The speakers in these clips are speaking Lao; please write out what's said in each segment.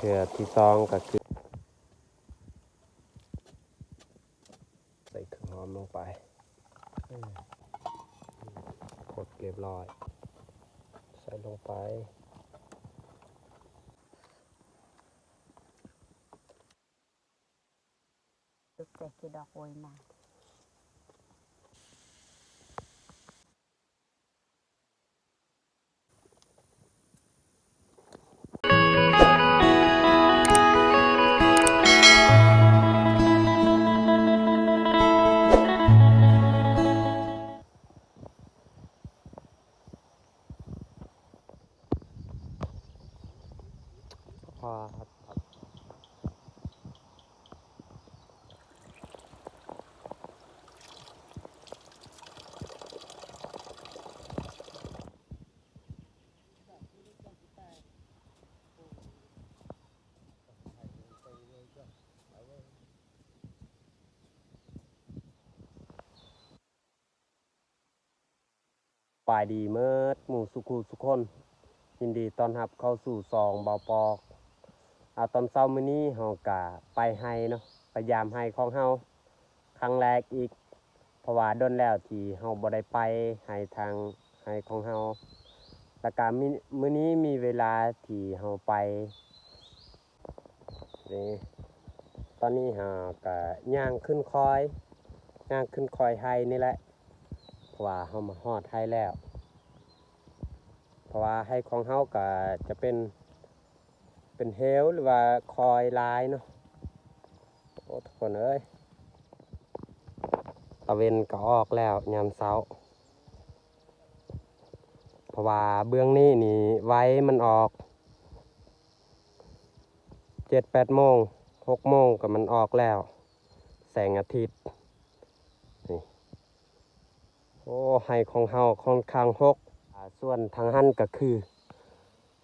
ເທື່ອທີສອງກໍຄື ໃສ່ເຄື່ອງຫອມລົງໄປ ເອີ ຄົດຮຽບຮ້ອຍ ໃສ່ລົງໄປ. ສະບາຍດີເໝິດໝູ່ສູ່ຄູ່ສູ່ຄົນ, ຍິນດີຕ້ອນຮັບເຂົ້າສູ່ຊ່ອງເບົາປອກ. ອາ ຕອນເຊົ້າມື້ນີ້ເຮົາກະໄປໄຮ່ເນາະ, ໄປຢາມໄຮ່ຂອງເຮົາຄັ້ງແລກອີກ, ເພາະວ່າດົນແລ້ວທີ່ເຮົາບໍ່ໄດ້ໄປໄຮ່ທາງໄຮ່ຂອງເຮົາ, ແລ້ວກະມີ ມື້ນີ້ມີເວລາທີ່ເຮົາໄປ. ນີ້ ຕອນນີ້ເຮົາກະຍ່າງຂຶ້ນຄອຍ ຍ່າງຂຶ້ນຄອຍໄຮ່ນີ້ແຫຼະ ເພາະວ່າເຮົາມາຮອດໄຮ່ແລ້ວ, ເພາະວ່າໄຮ່ຂອງເຮົາກະຈະເປັນ ເປັນເຫວ ຫຼືວ່າຄອຍຫຼາຍເນາະ. ໂອ້ ທຸກຄົນເອີຍ ຕາເວັນກະອອກແລ້ວຍາມເຊົ້າ. ເພາະວ່າເບື້ອງນີ້ນີ້ໄວມັນອອກ ເຈັດແປດໂມງ ຫົກໂມງກໍມັນອອກແລ້ວ ແສງອາທິດນີ້. ໂອ້ ໄຮ່ຂອງເຮົາຂ້ອນຂ້າງຮົກ. ອາ ສ່ວນທາງຫັ້ນກໍຄື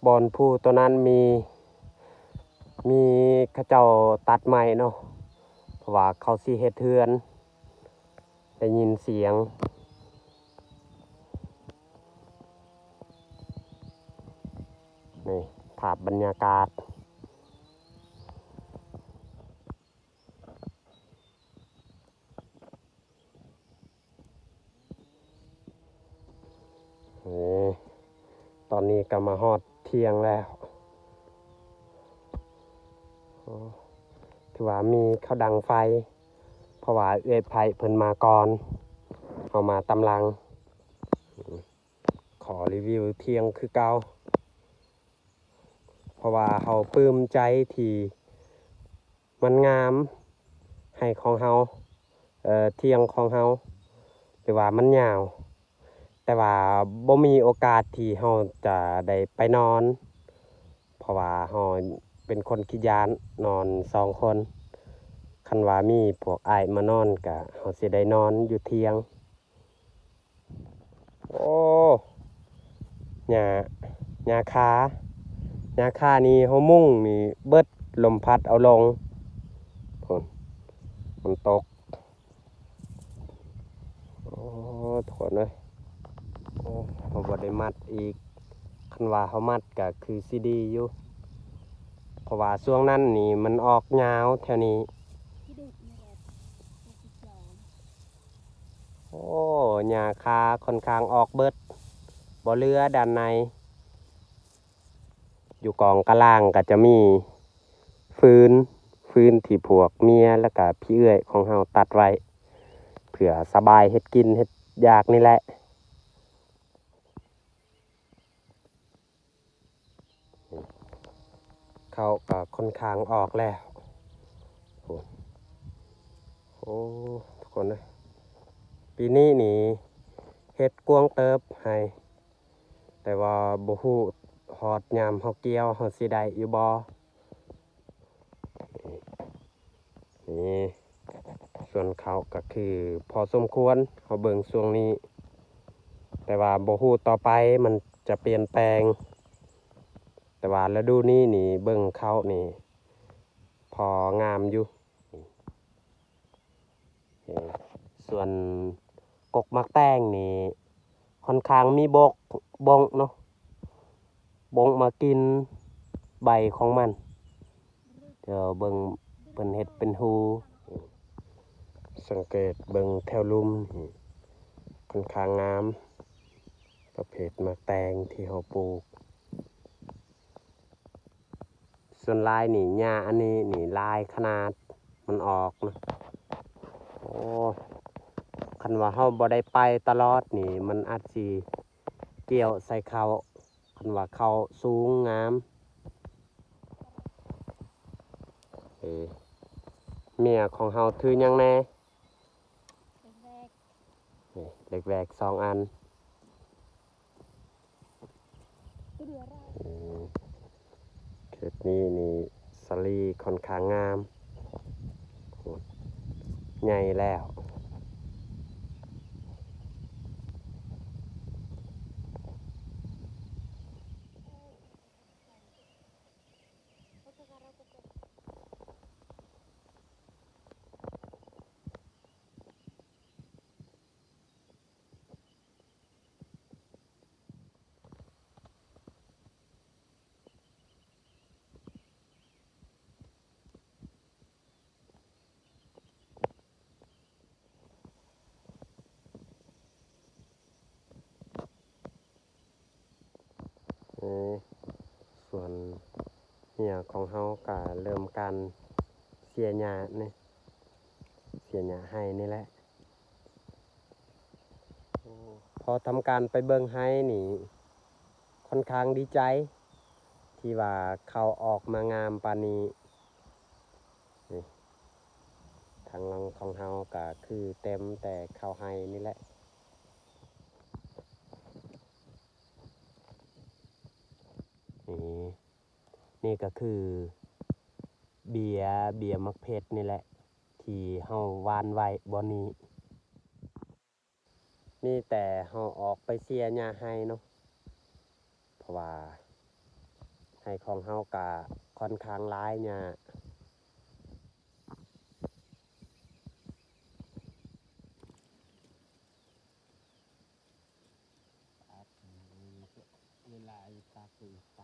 ບ່ອນພູໂຕນັ້ນມີ ມີເຂົາເຈົ້າຕັດໄມ້ເນາະ ເພາະວ່າເຂົາຊິເຮັດເຮືອນ ໄດ້ຍິນສຽງ. ນີ້ ພາບບັນຍາກາດ. ນີ້ ຕອນນີ້ກໍມາຮອດທ່ຽງແລ້ວ. ໂອ້ ຖືວ່າມີເຂົາດັງໄຟ ເພາະວ່າເອື້ອຍໃພ້ເພິ່ນມາກ່ອນ ເຮົາມາຕາມຫຼັງ. ຂໍຣີວິວທ່ຽງຄືເກົ່າ ເພາະວ່າເຮົາປຶ້ມໃຈທີ່ ມັນງາມ ໄຮ່ຂອງເຮົາ ເອີ ທ່ຽງຂອງເຮົາ ແຕ່ວ່າມັນຍາວ ແຕ່ວ່າບໍ່ມີໂອກາດທີ່ເຮົາຈະໄດ້ໄປນອນ ເພາະວ່າເຮົາເປັນຄົນຂີ້ຢ້ານນອນສອງຄົນ. ຄັນວ່າມີພວກອ້າຍມານອນ ກະເຮົາຊິໄດ້ນອນຢູ່ທ່ຽງ. ໂອ້ ຫຍ້າ ຫຍ້າຄາ ຫຍ້າຄານີ້ເຮົາມຸງນີ້ເບິດ ລົມພັດເອົາລົງ ພຸ້ນ ມັນຕົກ. ໂອ້ ທຸກຄົນເອີຍ ໂອ້ ເຮົາບໍ່ໄດ້ມັດອີກ. ຄັນວ່າເຮົາມັດກະຄືຊິດີຢູ່ ເພາະວ່າຊ່ວງນັ້ນນີ້ມັນອອກຍາວແຖວນີ້. ໂອ້ ຫຍ້າຄາຂ້ອນຂ້າງອອກເບິດ ບໍ່ເຫຼືອດ້ານໃນ. ຢູ່ກອງກະລ່າງກະຈະມີຟືນ ຟືນທີ່ພວກເມຍ ແລ້ວກະພີ່ເອື້ອຍຂອງເຮົາຕັດໄວ້ ເພື່ອສະບາຍເຮັດກິນເຮັດຢາກນີ້ແຫຼະ. ເຂົ້າກໍຄ່ອນຂ້າງອອກແລ້ວ. ໂອ້ ໂອ້ ທຸກຄົນເອີຍ ປີນີ້ນີ້ເຮັດກວ້າງເຕີບໄຮ່ ແຕ່ວ່າບໍ່ຮູ້ຮອດຍາມເຮົາກ່ຽວ ເຮົາຊິໄດ້ຢູ່ບໍ່? ນີ້ ສວນເຂົ້າກໍຄືພໍສົມຄວນ ເຮົາເບິ່ງຊ່ວງນີ້ ແຕ່ວ່າບໍ່ຮູ້ຕໍ່ໄປມັນຈະປ່ຽນແປງ. ແຕ່ວ່າລະດູນີ້ນີ້ເບິ່ງເຂົ້ານີ້ພໍງາມຢູ່. ສ່ວນກົກໝາກແຕງນີ້ ຂ້ອນຂ້າງມີບົກ ບົ້ງເນາະ ບົ້ງມາກິນໃບຂອງມັນ. ດຽວເບິ່ງເພິ່ນເຮັດເປັນຮູ ສັງເກດເບິ່ງແຖວລຸ່ມນີ້ ຂ້ອນຂ້າງງາມ ປະເພດໝາກແຕງທີ່ເຮົາປູກ. ສ່ວນຫຼາຍນີ້ ຫຍ້າອັນນີ້ນີ້ຫຼາຍຂະໜາດ ມັນອອກນະ. ໂອ້ ຄັນວ່າເຮົາບໍ່ໄດ້ໄປຕະຫຼອດນີ້ ມັນອາດຊິກ່ຽວໃສ່ເຂົ້າ ຄັນວ່າເຂົ້າສູງງາມ. ເອີ ເມຍຂອງເຮົາຖືຫຍັງແດ່? ເຫຼັກແວກ ນີ້ ເຫຼັກແວກສອງອັນ. ອືມ ເຂດນີ້ນີ້ສາລີຂ້ອນຂ້າງງາມ ໃຫຍ່ແລ້ວ. ເອີ ສວນເມຍຂອງເຮົາກະເລີ່ມການເສຍຫຍ້ານີ້ ເສຍຫຍ້າໄຮ່ນີ້ແຫຼະ. ພໍທຳການໄປເບິ່ງໄຮ່ນີ້ ຂ້ອນຂ້າງດີໃຈ ທີ່ວ່າເຂົ້າອອກມາງາມປານນີ້. ນີ້ ທາງຫຼັງຂອງເຮົາກະຄືເຕັມແຕ່ເຂົ້າໄຮ່ນີ້ແຫຼະ. ນີ້ ນີ້ກະຄືເບ້ຍ ເບ້ຍໝາກເພັດນີ້ແຫຼະ ທີ່ເຮົາຫວ່ານໄວ້ບ່ອນນີ້. ມີແຕ່ເຮົາອອກໄປເສຍຫຍ້າໄຮ່ເນາະ ເພາະວ່າໄຮ່ຂອງເຮົາກະຂ້ອນຂ້າງຫຼາຍຫຍ້າ. ເວລາຕັກ ຕັກ ໄປ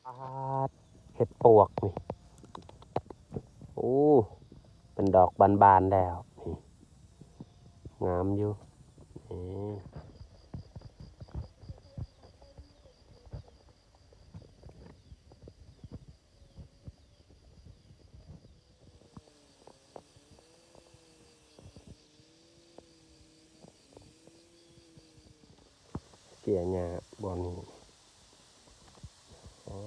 ອາດ ເຫັດປວກນີ້ ໂອ້ ເປັນດອກບານໆແລ້ວນີ້ ງາມຢູ່ນີ້. ເກຍຫຍ້າບ່ອນນີ້ ໂອ້.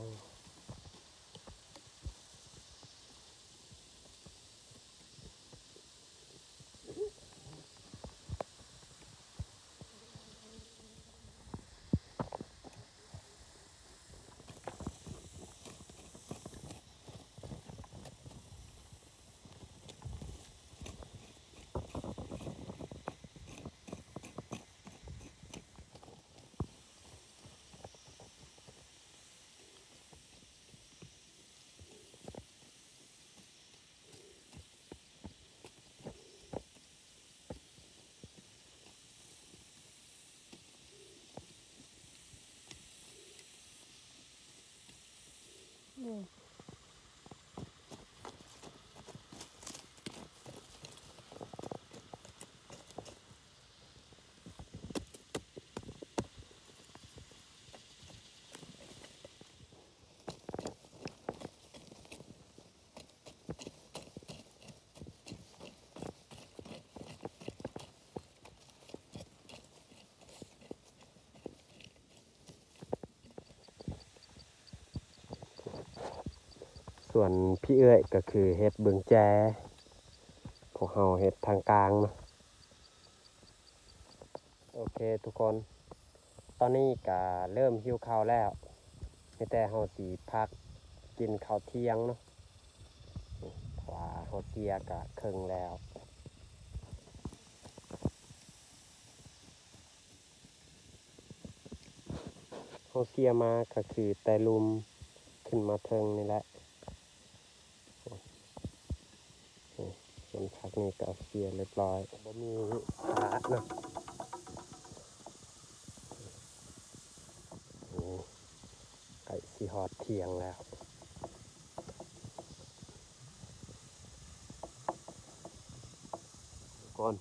ສ່ວນພີ່ເອື້ອຍກໍຄືເຮັດເບື້ອງແຈ ພວກເຮົາເຮັດທາງກາງເນາະ. ໂອເຄທຸກຄົນ ຕອນນີ້ກະເລີ່ມຫິວເຂົ້າແລ້ວ ມີແຕ່ເຮົາຊິພັກກິນເຂົ້າທ່ຽງເນາະ ເພາະວ່າເຮົາເສຍກະເຄິ່ງແລ້ວ. ເຮົາເສຍມາກະຄືແຕ່ລຸ່ມຂຶ້ນມາເທິງນີ້ແຫຼະ. ໂອ້ ໂອ້ ສ່ວນພັກນີ້ກໍເສຍຮຽບຮ້ອຍ ບໍ່ມີຂາດເນາະ. ໂອ້ ໃກ້ຊິຮອດທ່ຽງແລ້ວກ່ອນ.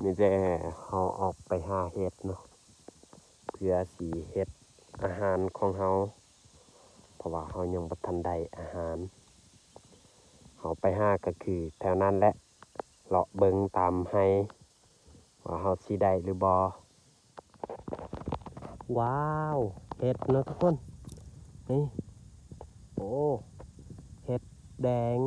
ມີແຕ່ເຮົາອອກໄປຫາເຫັດເນາະ ເພື່ອຊິເຮັດອາຫານຂອງເຮົາ ເພາະວ່າເຮົາຍັງບໍ່ທັນໄດ້ອາຫານ. ເຮົາໄປຫາກໍຄືແຖວນັ້ນແຫຼະ ເລາະເບິ່ງຕາມໄຮ່ວ່າເຮົາຊິໄດ້ຫຼືບໍ່. ວ້າວ ເຫັດເນາະທຸກຄົນ ນີ້ ໂອ້ ເຫັດແດງ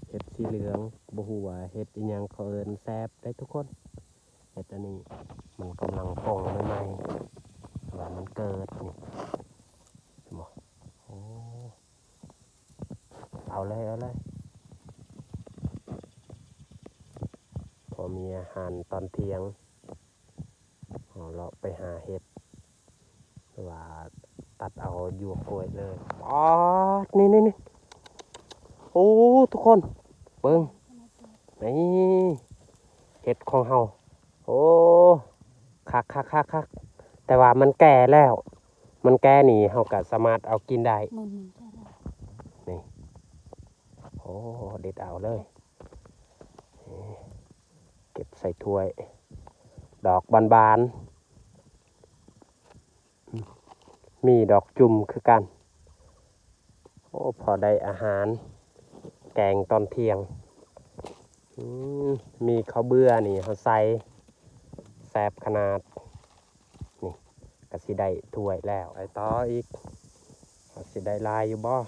ເຫັດສີເຫຼືອງ ບໍ່ຮູ້ວ່າເຫັດອີ່ຫຍັງເຂົາເອີ້ນ ແຊບເດ້ທຸກຄົນ. ເຫັດອັນນີ້ມັນກຳລັງປົ່ງໃໝ່ໆ ແຕ່ວ່າມັນເກີດນີ້ ເຫັນບໍ່? ໂອ້ ເອົາເລີຍ ເອົາເລີຍ ພໍມີອາຫານຕອນທ່ຽງ. ເຮົາເລາະໄປຫາເຫັດ ຫຼືວ່າຕັດເອົາຢວກກ້ວຍເລີຍ. ປາດ ນີ້ໆໆ ໂອ້ ທຸກຄົນເບິ່ງ ນີ້ເຫັດຂອງເຮົາ. ໂອ້ ຄັກໆໆໆ ແຕ່ວ່າມັນແກ່ແລ້ວ ມັນແກ່ນີ້ເຮົາກໍສາມາດເອົາກິນໄດ້ ນີ້. ໂອ້ ເດັດເອົາເລີຍ ເກັບໃສ່ຖ້ວຍ ດອກບານໆ ມີດອກຈຸ່ມຄືກັນ. ໂອ້ ພໍໄດ້ອາຫານແກງຕອນທ່ຽງ. ອືມ ມີເຂົ້າເບືອນີ້ເຮົາໃສ່ ແຊບຂະໜາດ. ນີ້ກະຊິໄດ້ຖ້ວຍແລ້ວ ໄປຕໍ່ອີກ ວ່າຊິໄດ້ຫຼາຍຢູ່ບໍ່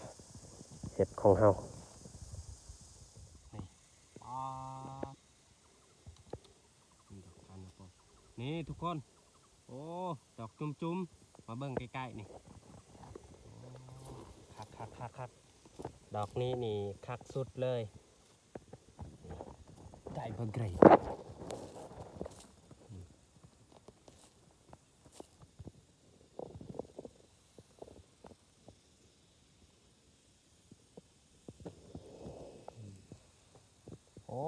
ເຫັດຂອງເຮົາ. ນີ້ ປາດ ນີ້ທຸກຄົນ ໂອ້ ດອກຈຸ່ມໆ ມາເບິ່ງໃກ້ໆ ນີ້ ໂອ້ ຄັກໆໆໆ ດອກນີ້ນີ້ຄັກສຸດເລີຍ ໄດ້ບໍ່ເກຣດ. ໂອ້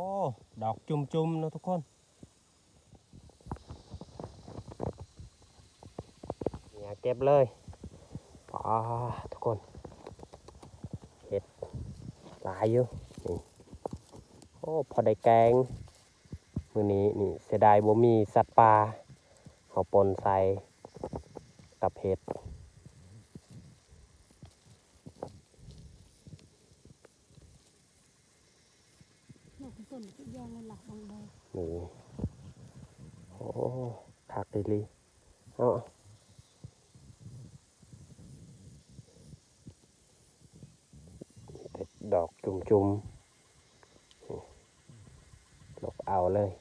ດອກຈຸ່ມໆ ເນາະທຸກຄົນ ເກັບເລີຍ. ປາດ ທຸກຄົນ ເຫັດຫຼາຍຢູ່ນີ້ ໂອ້ ພໍໄດ້ແກງ. ມື້ນີ້ນີ້ເສຍດາຍບໍ່ມີສັດປ່າ ເຮົາປົ່ນໃສ່ກັບເຫັດ. ນີ້ ໂອ້ ຄັກອີ່ຫຼີເນາະ. ເປັດດອກຈຸ່ມໆ ລົກເອົາເລີຍ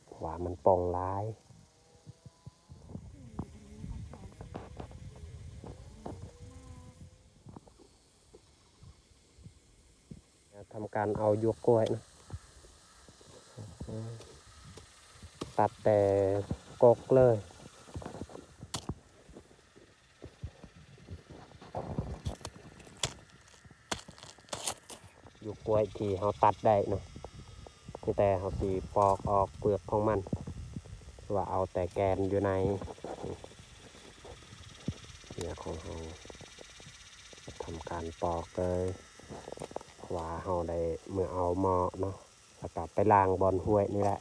ເພາະວ່າມັນປ່ອງຫຼາຍ. ທຳການເອົາຢວກກ້ວຍນະ ຕັດແຕ່ກົກເລີຍ. ຢວກກ້ວຍທີ່ເຮົາຕັດໄດ້ເນາະ ມີແຕ່ເຮົາຊິປອກອອກເປືອກຂອງມັນ ຫຼືວ່າເອົາແຕ່ແກ່ນຢູ່ໃນເນື້ອຂອງເຮົາ. ທຳການປອກເລີຍ ເພາະວ່າເຮົາໄດ້ເມືອເອົາໝໍ້ເນາະ ແລ້ວກໍໄປລ້າງບ່ອນຫ້ວຍນີ້ແຫຼະ.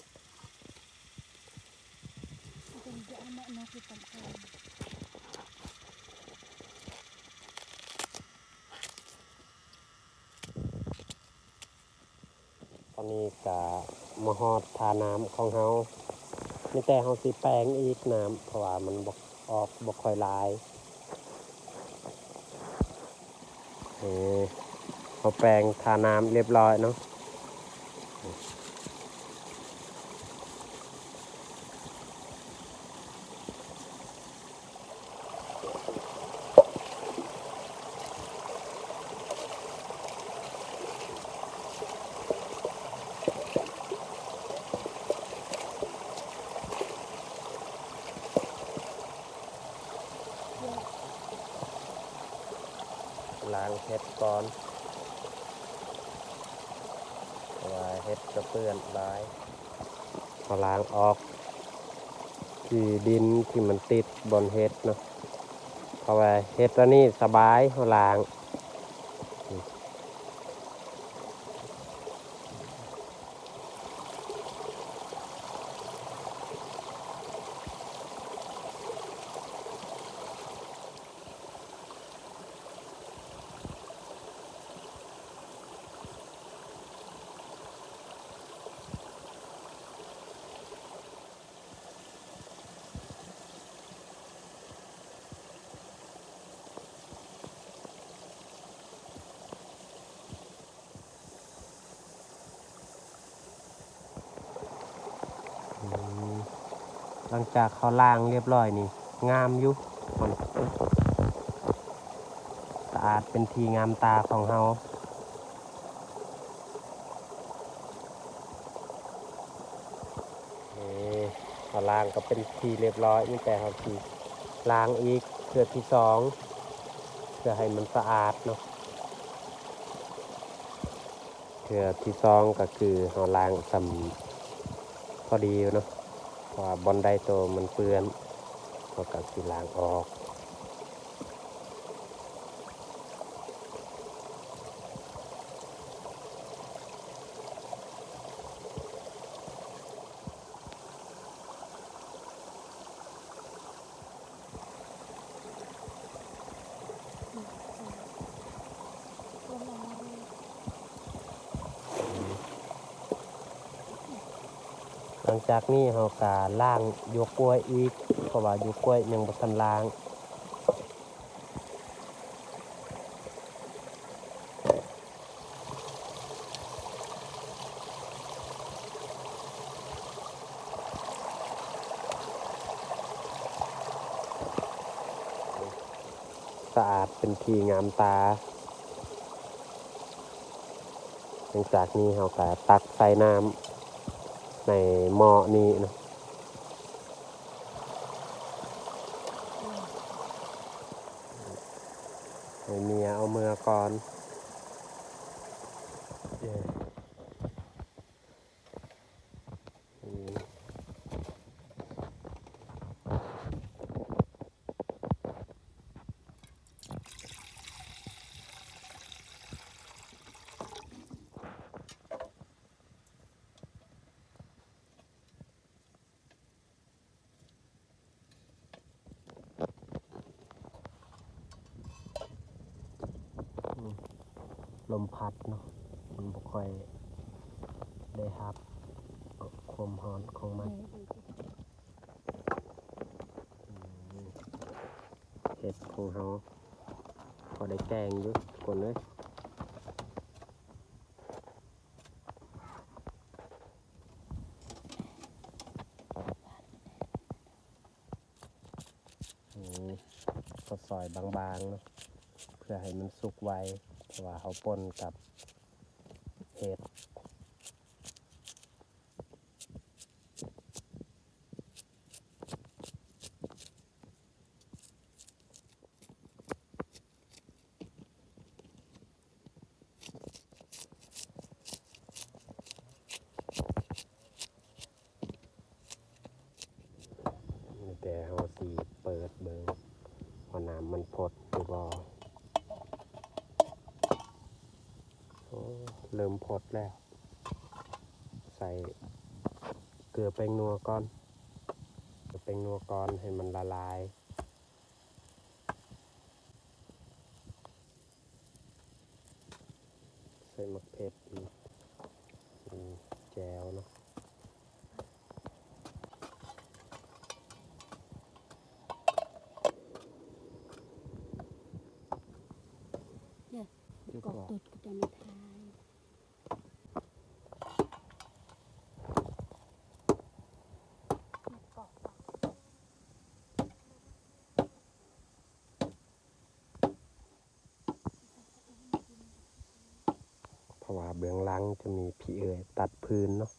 ຕອນນີ້ກະມາຮອດທ່ານ້ຳຂອງເຮົາ ມີແຕ່ເຮົາຊິແປງອີກນ້ຳ ເພາະວ່າມັນບໍ່ ອອກບໍ່ຄ່ອຍຫຼາຍ. ນີ້ ເຮົາແປງທານ້ຳຮຽບຮ້ອຍເນາະ. ລ້າງເຫັດກ່ອນ ເພາະວ່າເຫັດຈະເປື້ອນຫຼາຍ. ເຮົາລ້າງອອກຂີ້ດິນທີ່ມັນຕິດບ່ອນເຫັດເນາະ ເພາະວ່າເຫັດອັນນີ້ສະບາຍ ເຮົາລ້າງ. ອືມ ຫຼັງຈາກເຮົາລ້າງຮຽບຮ້ອຍນີ້ ງາມຢູ່ ມັນສະອາດເປັນທີ່ງາມຕາຂອງເຮົາ. ນີ້ ເຮົາລ້າງກໍເປັນທີ່ຮຽບຮ້ອຍ ມີແຕ່ເຮົາຊິລ້າງອີກເທື່ອທີສອງ ເພື່ອໃຫ້ມັນສະອາດເນາະ. ເທື່ອທີສອງກໍຄືເຮົາລ້າງສ່ຳພໍດີເນາະ ເພາະວ່າບ່ອນໃດໂຕມັນເປື້ອນ ເຮົາກໍຊິລ້າງອອກ. ຫຼັງຈາກນີ້ເຮົາກະລ້າງຢວກກ້ວຍອີກ ເພາະວ່າຢວກກ້ວຍຍັງບໍ່ທັນລ້າງ. ສະອາດເປັນທີ່ງາມຕາ. ຫຼັງຈາກນີ້ເຮົາກະຕັກໃສ່ນ້ຳໃນໝໍ້ນີ້ເນາະ. ໃຫ້ເມຍເອົາເມືອກ່ອນ. ລົມພັດເນາະ ມັນບໍ່ຄ່ອຍໄດ້ຮັບຄວາມຮ້ອນຂອງມັນ. ເຫັດຂອງເຮົາພໍໄດ້ແກງຢູ່ທຸກຄົນເອີຍ. ນີ້ ເຮົາຊອຍບາງໆເນາະ ເພື່ອໃຫ້ມັນສຸກໄວ ເພາະວ່າເຮົາປົ່ນກັບເຫັດ. ແຕ່ເຮົາຊິເປີດເບິ່ງວ່ານ້ຳມັນຟົດຫຼືບໍ່. ໂອ້ ເລີ່ມຟົດແລ້ວ. ໃສ່ເກືອແປ້ງນົວກ່ອນ ເກືອແປ້ງນົວກ່ອນໃຫ້ມັນລະລາຍ. ໃສ່ໝາກເຜັດອີກ ອືມ ແຈ່ວເນາະ. ລົດກໍຈະມາຖ່າຍ. ເພາະວ່າເບື້ອງຫຼັງຈະມີພີ່ເອື້ອຍຕັດຟືນເນາະ.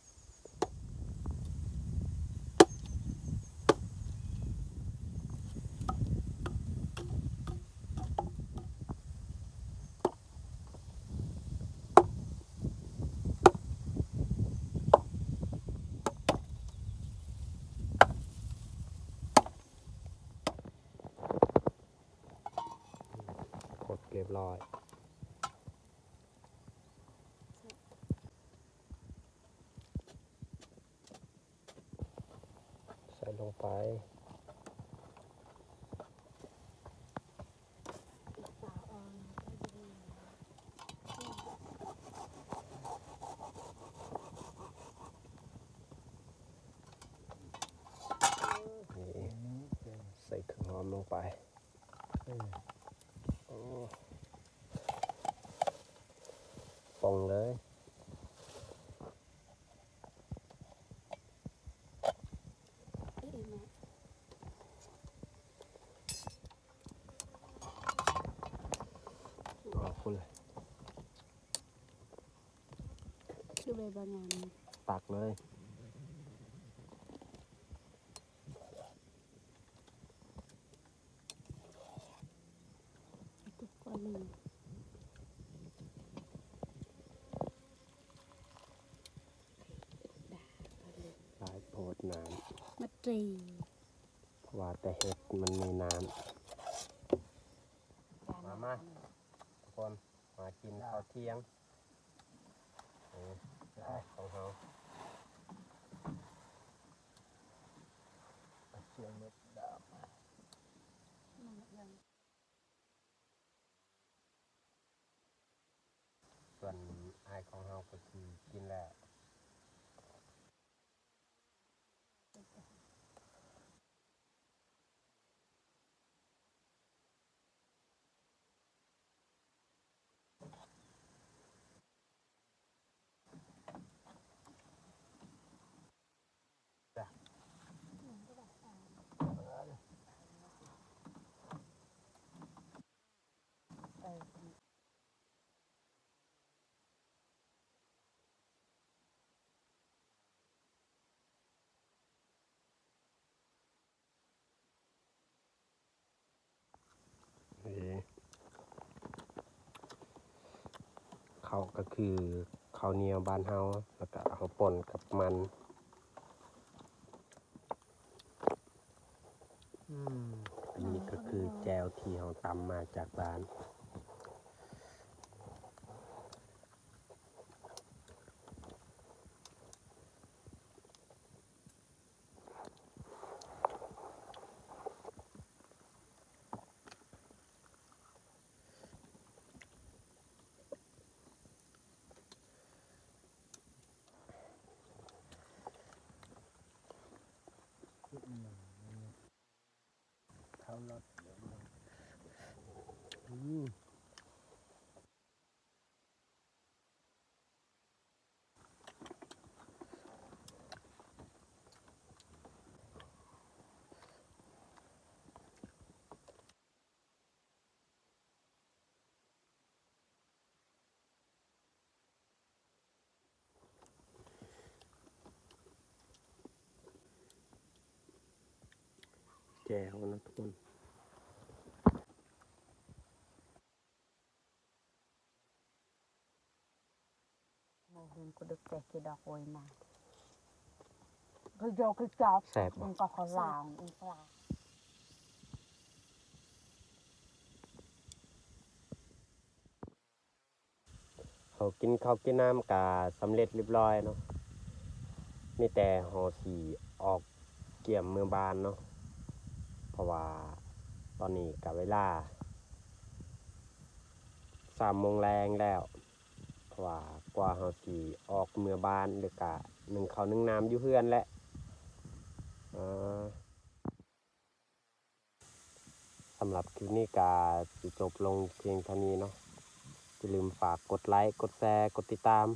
ຄົດຮຽບຮ້ອຍ. ໃສ່ລົງໄປ. ນີ້ ໃສ່ເຄື່ອງຫອມລົງໄປ. ເອີ ໂອ້ ປົງເລີຍ. ອອກພຸ້ນເລີຍ. ຄືໄປບາງງານ ຕັກເລີຍ. ຫຼາຍໂພດນ້ຳ ມາຕີ ເພາະວ່າແຕ່ເຫັດມັນມີນ້ຳ. ມາ ມາ ທຸກຄົນ ມາກິນເຂົ້າທ່ຽງ. ເອີ ອ້າຍຂອງເຮົາ ທ່ຽງເມັດດຳ. ສ່ວນອ້າຍຂອງເຮົາກໍຄືກິນແລ້ວ. ນີ້ ເຂົ້າກໍຄືເຂົ້າໜຽວບ້ານເຮົາ ແລ້ວກໍເອົາປົນກັບມັນ. ອືມ ອັນນີ້ກໍຄືແຈ່ວທີ່ເຮົາຕຳມາຈາກບ້ານ. ເຂົ້າລັດ ອືມ. ແຈ່ວນະທຸກຄົນ. ໂມງ ກູດຶກແຕ່ ເກດອກໂອຍມາ ຄືໂຍຄືຈອບ ແຊບບໍ່? ມັນກໍຂໍລາວ ເຮົາກິນເຂົ້າກິນນ້ຳກະສຳເລັດລຽບລ້ອຍເນາະ ມີແຕ່ເຮົາຊິອອກກຽມເມືອບ້ານເນາະ ເພາະວ່າຕອນນີ້ກະເວລາສາມໂມງແລງແລ້ວ ເພາະວ່າກວ່າເຮົາຊິອອກເມືອບ້ານ ຫຼືກະໜຶ້ງເຂົ້າໜຶ້ງນ້ຳຢູ່ເຮືອນແຫຼະ. ເອີ ສຳລັບຄລິບນີ້ກະຊິຈົບລົງພຽງເທົ່ານີ້ເນາະ. ຢ່າລືມຝາກກົດໄລ ກົດແຊ ກົດຕິດຕາມ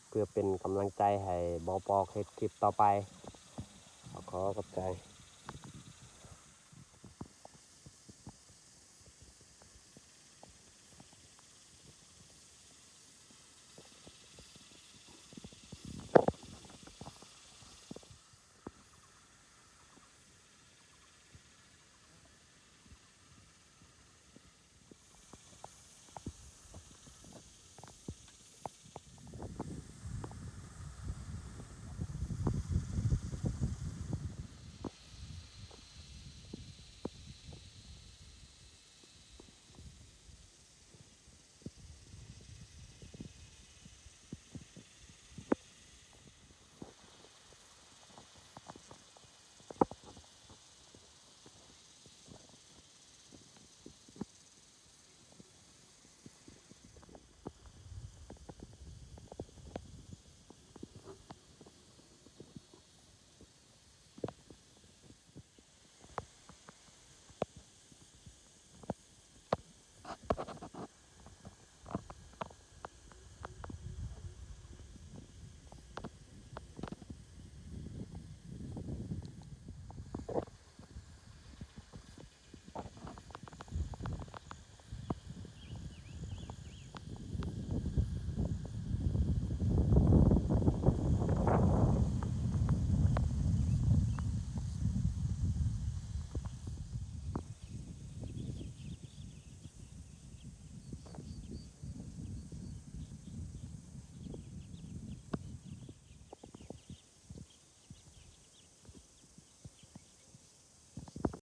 ເພື່ອເປັນກຳລັງໃຈໃຫ້ບໍ່ປອກເຮັດຄລິບຕໍ່ໄປ. ຂໍຂອບໃຈ.